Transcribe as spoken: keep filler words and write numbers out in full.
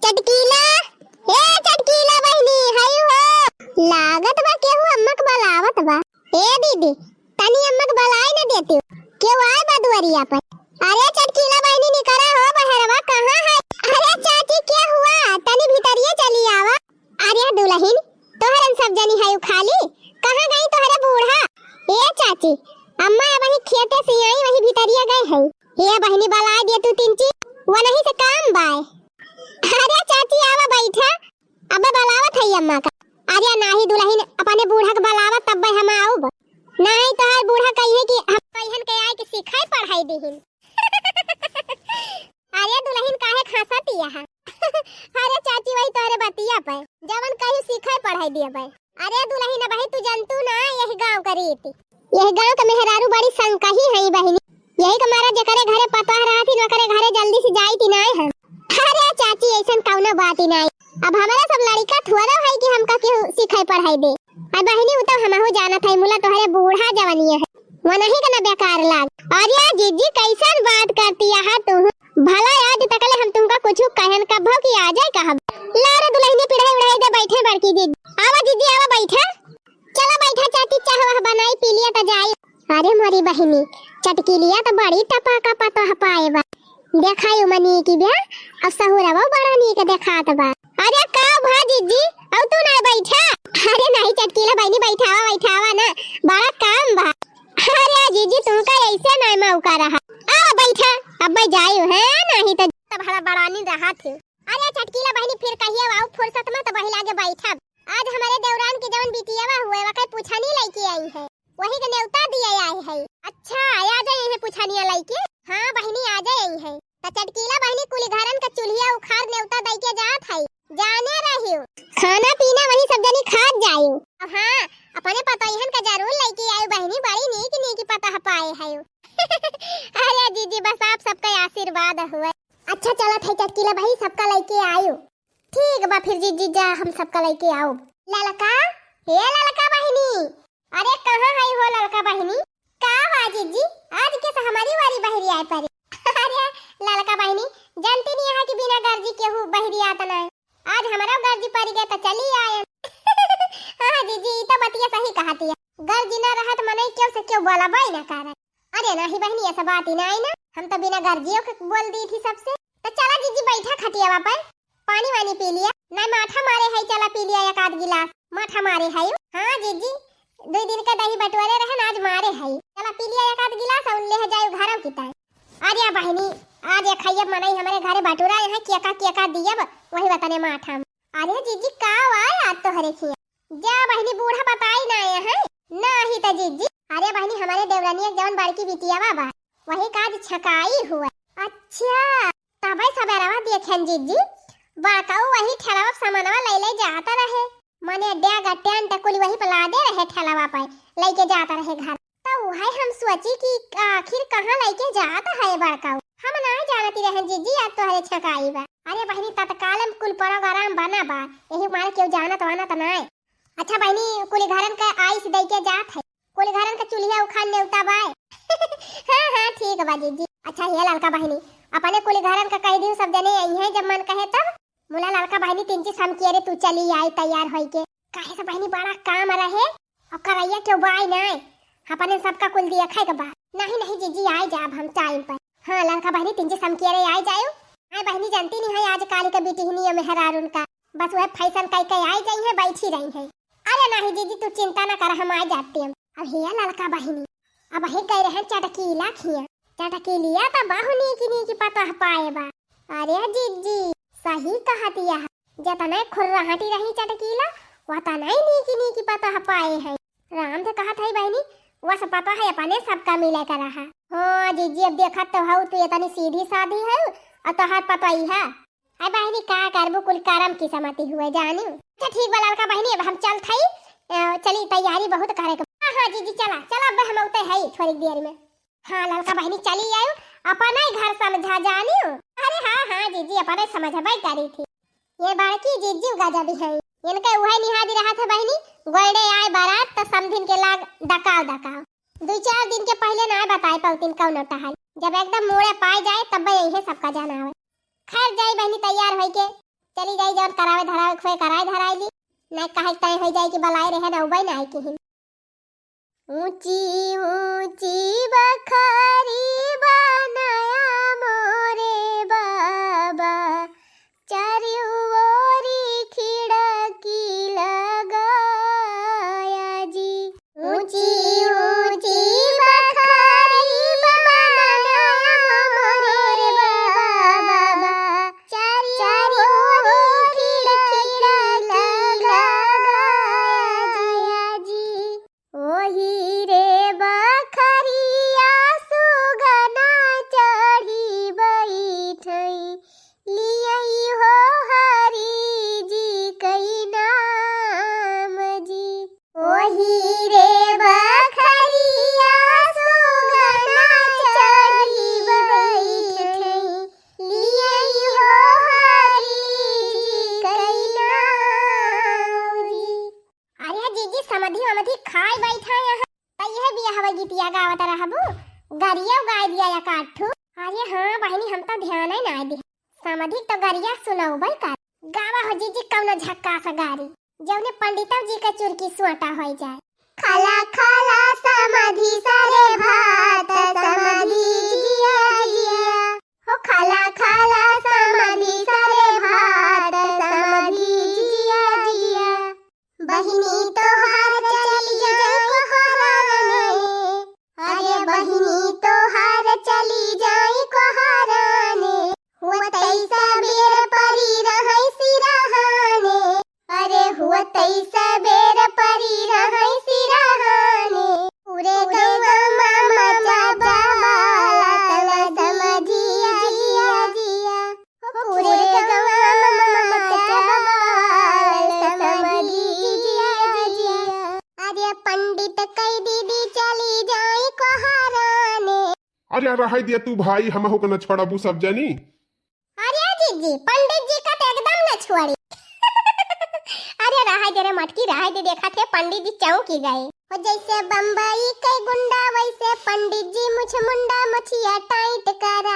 चटकीला, ए चटकीला बहिनी, हई हो। लागत बा केहू अम्मा के बलावत बा। ए दीदी, तनी अम्मा के बलाई न देती, केहू आए बा दुआरिया पर। अरे चटकीला बहिनी, निकरा हो बहरवा, कहाँ है? अरे चाची, के हुआ? तनी भीतरिये चली आवा। अरे दुलहिन, तोहरन सब जनी हयू खाली, कहाँ गई तोहरे बूढ़ा? ए चाची, अम्मा अबही खेते से आई, वही भीतरिया गए हैं। ए बहिनी, बलाए दे तू तिनची, वनही से काम बाय। अरे चाची, आवा बैठा, अबे बलावत है अम्मा का। अरे नाही दुलहिन, अपने बूढ़ा के बलावा, तब्बे हम आउब। नाही तोहार बूढ़ा कहिए कि हम कहिहन के आए के सिखाई पढ़ाई दिहिन। अरे दुलहिन, काहे खांसतिया है? अरे चाची, वही तोहरे बतिया पे, जवन कही सिखाई पढ़ाई दिया पे। अरे दुलहिन, अबही तू जनतू ना यही गांव का रीति। यही गांव के मेहरारू बड़ी संकही है बहिनी। यही के मारा जेकरे घरे पतोह रहती, ओकरे घरे जल्दी से जाई थी नाय हम। अरे चाची, ऐसन कौनो बात ही नाय। अब हमारा सब लड़का थोड़ा है कि हमका केहू सिखाई पढ़ाई दे। अब बहिनी, उ तो हमहू जानत है, मुला तोहरे बूढ़ा जवनिया है, वनही के ना बेकार लाग। अरे जिज्जी, कैसन बात करती है तू? भला आज तकले हम तुमका कुछ कहन कब हो कि आ जाए कहब? ला रे दुलहिनी, पिढ़ाई उढ़ाई दे, बैठे बड़की दीदी। आवा जिज्जी, आवा बैठा। चला बैठा चाची, चाह वाह बनाई पी लिया त जाई। अरे मोरी बहिनी, चटकीलिया त बड़ी टपा का पतोह पाए बा। देखाई मनी की ब्या, अब सहुरवा बड़ा नीक देखात बा। अरे का भा जिज्जी, अब तू ना बैठा? अरे नाही चटकीला बहिनी, बैठावा बैठावा ना, बड़ा काम बा। अरे जिज्जी, तुमका ऐसे ना मौका रहा। आ बैठा, अब मैं जाई है, नाही तो तब हरा बड़ानी रहा थे। अरे चटकीला बहिनी, फिर कहिए आओ फुर्सत में तो वही लागे बैठब। आज हमारे देवरान के जवन बिटियावा हुए, वकर पुछनी लइके आई है, वही के नेवता दिए आई है। अच्छा, आ जाए यही पुछनिया लइके। हाँ बहिनी, आ जाए यही है। त चटकीला बहिनी कुली घरन का चूल्हिया उखाड़ नेवता दइके जात है, जाने रहियो। खाना पीना वही सब जनी खात जायो। अब हाँ, अपने पतोहियन का जरूर लइके आयो बहिनी, बड़ी नीक नीक पतोह पाए है। अरे जीजी, बस आप सबका आशीर्वाद हुए। अच्छा चलत है चटकीला बहिनी, सबका लइके आयो। ठीक बा फिर जीजी, जा हम सबका लइके आओ। ललका, हे ललका बहिनी, अरे कहाँ है हो ललका बहिनी? का बा जीजी, आज कैसे हमारी वारी बहरी आए परी? अरे ललका बहिनी, जानती नहीं है कि बिना गर्जी केहू बहरी आता ना है। आज हमारा गर्जी परी गए तो चली आए। हाँ जीजी, ई तो बतिया सही कहती है, गर्जी ना रहत मनई केहू से केहू बोला बाई ना कारण। अरे नाही बहिनी, ऐसा बात ही ना आई ना, हम तो बिना गर्जियों के बोल दी थी सबसे। तो चला जीजी, बैठा खटियावा पर, पानी वानी पी लिया, नहीं माठा मारे है, चला पी लिया एक आध गिलास, माठा मारे है। हाँ जीजी, दो दिन का दही बटोरे रहन, आज मारे है, चला पी लिया एक आध गिलास और ले जाए घरों की ताई। अरे बहिनी, आज एक है मनई हमारे घरे बटोरा यहाँ, केका केका दियब, वही वतने माठा। अरे जीजी, का वाय आज तोहरे खिया? जा बहिनी, बूढ़ा बताई ना आए हैं। नाही त जीजी। अरे बहिनी, हमारे देवरानिया के जवन बड़की बिटिया बा, वही काज छकाई हुआ। अच्छा, तबे सबेरवा देखेन जीजी, बड़काऊ वही ठेलवा सामानवा ले ले जाता रहे। मने डेग टेंट कुल वही पे लादे रहे ठेलवा पे, लेके जाता रहे घर। तो उहे हम सोची कि आखिर कहाँ लेके जात है बड़काऊ। हम ना जानती रहे जीजी, आज तोहरे छकाई बा। अरे बहिनी, तत्काल में कुल प्रोग्राम बना बा, यही मारे केहू जानत वानत ना है। अच्छा बहिनी, कुली घरन का आइस दे के जात है, कुली घरन का चूल्हिया उखान नेवता बाय। हाँ हाँ, ठीक बा जीजी। अच्छा ये ललका बहिनी, अपने कुली घरन का कह दी सब जने आई है, जब मन कहे तब। मुला ललका बहिनी, तिनची समकिया रे, तू चली आई तैयार होई के। काहे से बहिनी, बड़ा काम रहे, और करैया केहू बाय नाय, अपने सबका कुल दिया खाए के बा। नहीं नहीं जीजी, आई जाब हम टाइम पर। हाँ ललका बहिनी, तिनची समकिया रे, आई जायो। आई बहिनी, जानती नहीं है आज काली का बिटिहनी है मेहरारून का, बस वह फैशन कई के आई जाई है, बैठी रही है। अरे नहीं जीजी, तू चिंता ना कर, हम आ जाती हम। अब हे ललका बहिनी, अब हे गए रहे चटकीला खिया। चटकीलिया तो बहु नीकी नीकी पतोह पाए बा। अरे जीजी, सही कहतिया है, जतने खुर्राहटी रही चटकीला, वतने नीकी नीकी पतोह पाए है। राम तो कहत है बहिनी, वस पतोह है अपने सबका मिले का रहा। हाँ जीजी, अब देखत तो हऊ तू इतनी सीधी सादी है, और तोहार पतोही है। अरे बहिनी, का करबू, कुल करम किस्मती हुए जानी। अच्छा ठीक बा ललका बहिनी, अब हम चलत हई, अ, चली, तैयारी बहुत करे के। हाँ हाँ जीजी, चला चला, अब हम उते हई थोड़ी देर में। हाँ ललका बहिनी, चली आयो, अपना ही घर समझा जानी। अरे हाँ हाँ जीजी, अपने समझबे करी थी। ये बड़की जीजी गजब है, इनके उहे निहादी रहत है बहिनी, गोइडे आए बारात तो समधिन के लाग दकाव दकाव। दो चार दिन के पहले ना बताए पौतिन कौनो टहल, जब एकदम मूड़े पाए जाए तब यही सबका जनावे। खैर जाई बहिनी तैयार होई के, चली जाई, जौन करावे धरावे खोए कराए धराए ली। नहीं कहे तय हो जाए कि बलाए रहे ना उबई ना आई किहिन। ऊंची ऊंची बखरी बनाया मोरे बाबा, चारू ओरी खिड़की लगाया जी। ऊंची ऊंची बखरी बनाया मोरे बाबा, चारू ओरी खिड़की लगाया जी। ओही रे बखरिया सुगना चढ़ी बैठई, लियई हो हरी जी कई नाम जी। ओही रे बखरिया सुगना चढ़ी बैठई, लियई हो हरी जी कई नाम जी। अरे जीजी, समधी वमधी खाए बैठा यहाँ। त यह बियाहवा गीतिया गावत रहबू, गरिया गाय दिया या काठू। अरे हाँ बहिनी, हम तो ध्यान ही ना दे। समधी तो गरिया सुनौबे कर। गावा हो जीजी कौनो झक्कास गारी, जौने पंडितव जी के चुरकी सोटा होई जाए। खाला खाला समधी सारे भात, समधी जिया जिया। हो खाला खाला समधी सारे भात, समधी जिया जिया। बहिनी तोहार चली जाई कोहराने, अरे बहिनी तोहार चली जाई कोहराने। हुअतई सबेर परी रहई सिरहाने, अरे हुअतई सबेर परी रहई सिरहाने। पूरे गौवा मा मचा बवाल, समधिया जिया जिया। पूरे गौवा मा मचा बवाल, समधिया जिया जिया। अरे पंडित कई दीदी चली जाई कोहराने। अरे रहै दे तू भाई, हमहू के न छोड़बू सब जनी। अरे जीजी, पंडित जी का तो एकदम न छोड़ी। अरे रहै दे रे मटकी, रहै दे, देखा थे पंडित जी चौंकी गए। हो जैसे बम्बई के गुंडा वैसे पंडित जी मुछ मुंडा, मुछिया टाइट करा।